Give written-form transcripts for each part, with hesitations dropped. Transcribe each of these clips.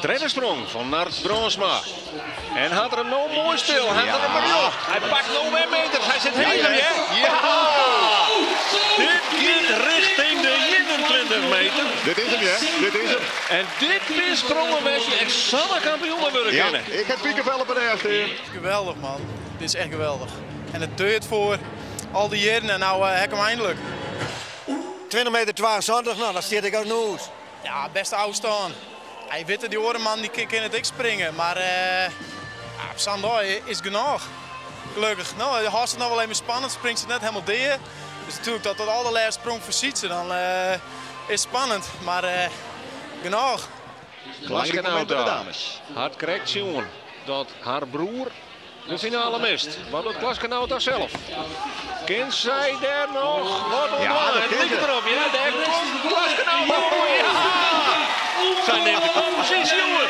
Tredde sprong fan Nard Brandsma. En hat er him no moai stil. Hat er him rjocht. Hy pakt no wer meters. Hy sit heger, hear. Ja! Dit giet richting de 21 meter. Dit is him, hear. Dit is him. En dit binne sprongen wêr't je ek samar kampioen mei wurde Ja, kinne. ik ha pikefel op de earste. Geweldich man, dit is echt geweldich. En it duorret foar al dy jierren en no ha ik him einlik. 20 meter 72, no, dan stiet ik as in hûs. Ja, bêste ôfstân. Hy wit dy oare man dy kin it ek springe, mar ja, op sa'n dei is it genôch. Gelokkich. No, hâldst it noch wol even spannend, springst it net hielendal dea. Dus natuerlik dat dat alderlêste sprong foar Sytse, dan is it spannend, mar genôch. Klaske Belangrijk moment bij de Nauta dames. hat krekt sjoen dat har broer de finale mist. Wat docht Klaske Nauta sels? Kin sy dêr noch wat oan Ja, dwaan? dat Het kin liket se. derop, ja, dêr komt Klaske Nauta. Ja! Sy nimt de kopposysje oer.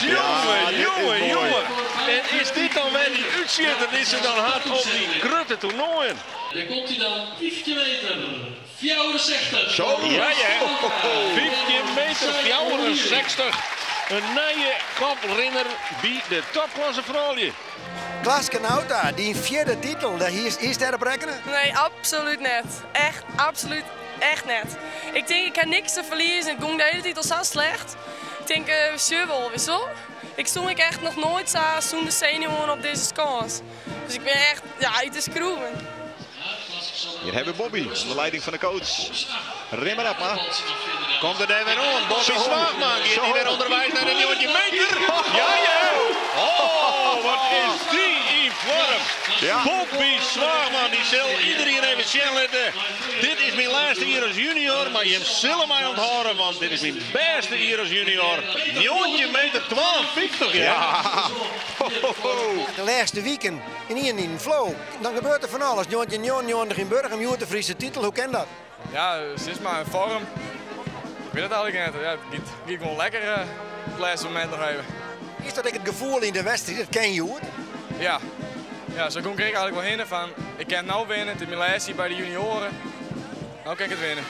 Jonge, Ja, dit is jonge, moai. jonge. En is dit dan wer dy útsjitter dy't se dan hat op dy grutte toernoaien? Dêr komt hy dan, 15 meter, 64. Zo. Ja. 15 meter 64. In nije koprinner by de topklasse froulju. Klaske Nauta, dy fjirde titel, dêr is dêrop rekkene? Nee, absolút net. Echt, absolút, echt net. Ik tink, ik ha niks te ferliezen. It gie de hiele tiid al sa slecht. Ik tink, sjoch wol, witst wol. Ik stond ik echt noch noait sa sûnder senuwen op dizze skâns. Dus ik bin echt, ja, út de skroeven. Hier hebben we Bobby, onder leiding van de coach. Rimmer Abma. Komt er dêr wer oan. Bobby Zo. Zwaagman giet Zo. dy wer ûnderweis nei de 19 meter. Ja. Oh, wat is dy yn foarm. Ja. Bobby Zwaagman, dy sil iderien even sjen litte. Dit is myn lêste jier as junior, mar jim sille my ûnthâlde, want dit is myn bêste jier as junior. 19 meter 52, ja. Ja. Ho, ho, ho. De lêste wiken yn ien yn flow. Dan gebeurt der fan alles. 1999 yn Burgum, hjoed de Fryske titel. Hoe kin dat? Ja, it is mar in foarm. Ik wit it eigentlik net. Ja, it giet gewoan lekker it lêste momint noch even. Is dat ek it gefoel yn de wedstriid? It kin hjoed? Ja. Ja, sa gie ik eigentlik wol hinne fan. Ik kin no winne. It is myn lêste jier by de junioaren. No kin ik it winne.